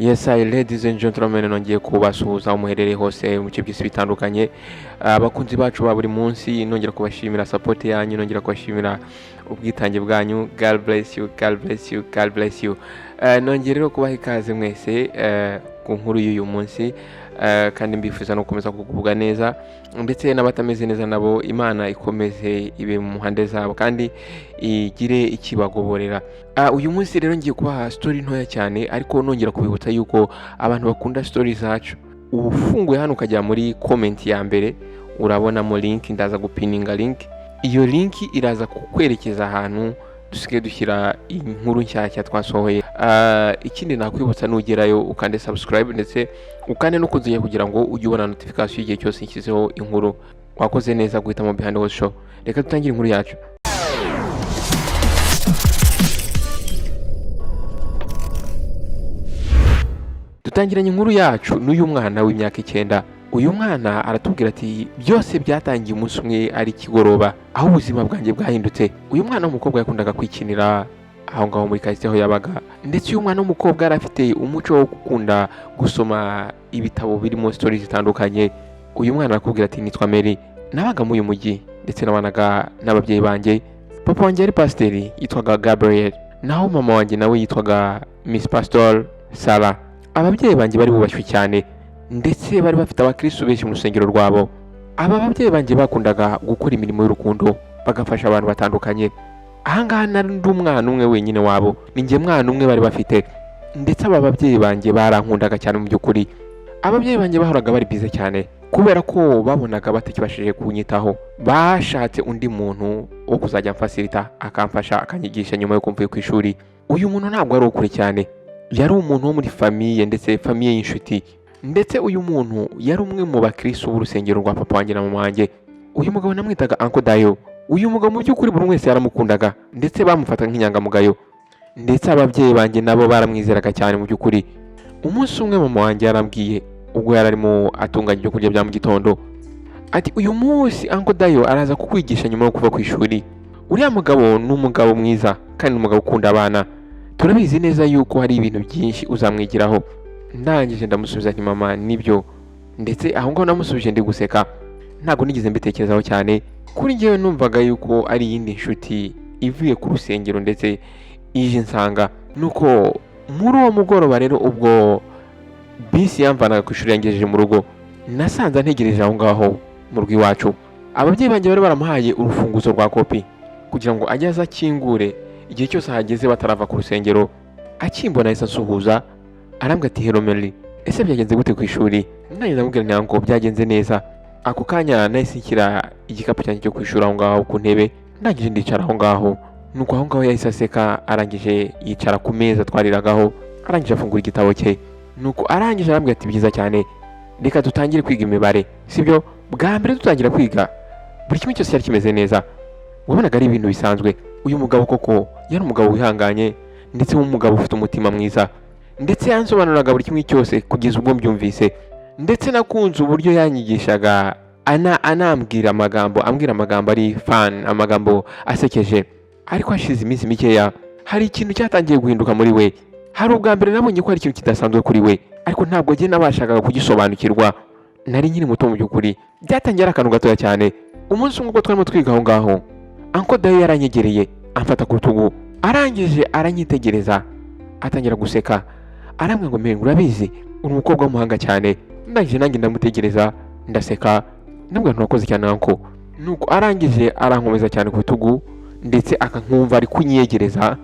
Yes, I ladies and gentlemen, nongeye kubasuhuza aho muherereye hose mu bice by'isi bitandukanye. Abakunzi bacu ba buri munsi, nongera kubashimira support yanyu, nongera kubashimira ubwitange bwanyu. God bless you, God bless you, God bless you. Nongeye rero kubaha ikaze mwese ku nkuru y'uyu munsi, kandi mbifuza no gukomeza kugubwa neza, ndetse n'abatameze neza nabo Imana ikomeze ibe mu mpande zabo kandi igire ikibagoborera. Uyu munsi rero ngiye kubaha story ntoya cyane, ariko nongera kubibutsa yuko abantu bakunda story zacu, ufunguye hano ukajya muri comment ya mbere urabonamo link, ndaza gupininga link. Iyo link iraza kukwerekeza ahantu dusigaye dushyira inkuru nshyashya twasohoye. Ikindi nakwibutsa, nugerayo ukande subscribe ndetse ukande no kunzogera kugira ngo ujye ubona notification igihe cyose nshyizeho inkuru. Wakoze neza guhitamo Behind the Host Show. Reka dutangire inkuru yacu. Dutangiranye inkuru yacu n'uyu mwana w'imyaka 9. Uyu mwana aratubwira ati byose byatangiye umunsi umwe ari ikigoroba, aho ubuzima bwanjye bwahindutse. Uyu mwana w'umukobwa yakundaga kwikinira aho ngaho muri karitsiye aho yabaga, ndetse uyu mwana w'umukobwa yari afite umuco wo gukunda gusoma ibitabo birimo stories zitandukanye. Uyu mwana arakubwira ati nitwa Mary, nabaga muri uyu mujyi ndetse nabanaga n'ababyeyi banjye. Papa wanjye yari pasiteri, yitwaga Gabriel, naho mama wanjye nawe yitwaga Miss Pastor Sarah. Ababyeyi banjye bari bubashywe cyane, ndetse bari bafite abakristo benshi mu rusengero rwabo. Aba babyeyi banjye bakundaga gukora imirimo y'urukundo, bagafasha abantu batandukanye. Ahangaha nari ndi umwana umwe wenyine wabo, ni njye mwana umwe bari bafite, ndetse aba babyeyi banjye barankundaga cyane. Mu by'ukuri ababyeyi banjye bahoraga bari bize cyane, kubera ko babonaga batakibashije kunyitaho. Bashatse undi muntu wo kuzajya amfasirita, akamfasha, akanyigisha nyuma yo mvuye ku ishuri. Uyu muntu ntabwo ari ukure cyane, yari umuntu wo muri famille, ndetse famille y'inshuti, ndetse uyu muntu yari umwe mu bakristo b'urusengero rwa papa wanjye na mama wanjye. Uyu mugabo namwitaga Uncle Dayo. Uyu mugabo mu by'ukuri buri wese yaramukundaga, ndetse bamufataga nk'inyangamugayo, ndetse ababyeyi banjye nabo baramwizeraga cyane. Mu by'ukuri umunsi umwe mama wanjye yarambwiye, ubwo yari arimo atunganya ibyo kurya bya mu gitondo, ati uyu munsi Uncle Dayo araza kukwigisha nyuma yo kuva ku ishuri. Uriya mugabo ni umugabo mwiza kandi ni umugabo ukunda abana, turabizi neza yuko hari ibintu byinshi uzamwigiraho. Ndangije ndamusubiza nti mama nibyo, ndetse aho ngaho namusubije ndi guseka, ntabwo nigeze mbitekerezaho cyane. Kuri njyewe numvaga yuko ari iyindi nshuti ivuye ku rusengero ndetse ije nsanga. Nuko muri uwo mugoroba rero, ubwo bisi yamvanaga ku ishuri yangejeje mu rugo, nasanze antegereje aho ngaho mu rugo iwacu. Ababyeyi banjye bari baramuhaye urufunguzo rwa kopi kugira ngo ajye aza akingure igihe cyose ahageze batarava ku rusengero. Akimbona ahise asuhuza, arambwira ati hello Mary, ese byagenze gute ku ishuri? Nanjye ndamubwira nti ngo byagenze neza. Ako kanya nahise nshyira igikapu cyanjye cyo ku ishuri aho ngaho ku ntebe, ndangije ndicara aho ngaho. Nuko aho ngaho yahise aseka, arangije yicara ku meza twariragaho, arangije afungura igitabo cye. Nuko arangije arambwira ati byiza cyane, reka dutangire kwiga imibare, sibyo? Bwa mbere dutangira kwiga buri kimwe cyose cyari kimeze neza, wabonaga ari ibintu bisanzwe. Uyu mugabo koko yari umugabo wihanganye, ndetse w'umugabo ufite umutima mwiza, ndetse yansobanuraga buri kimwe cyose kugeza ubwo mbyumvise. Ndetse nakunze uburyo yanyigishaga, anambwira amagambo, ambwira amagambo ari fun, amagambo asekeje. Ariko hashize iminsi mikeya hari ikintu cyatangiye guhinduka muri we. Hari ubwa mbere nabonye ko hari ikintu kidasanzwe kuri we, ariko ntabwo njye nabashaga kugisobanukirwa, nari nkiri muto. Mu by'ukuri byatangiye ari akantu gatoya cyane. Umunsi umwe ubwo twarimo twiga aho ngaho, Uncle Dayo yaranyegereye, amfata ku rutugu, arangije aranyitegereza, atangira guseka, arambwira ngo Mary, urabizi uri umukobwa w'umuhanga cyane. Ndangije nanjye ndamutegereza, ndaseka, ndamubwira nti urakoze cyane uncle. Nuko arangije arankomeza cyane ku rutugu, ndetse akankumva ari kunyegereza.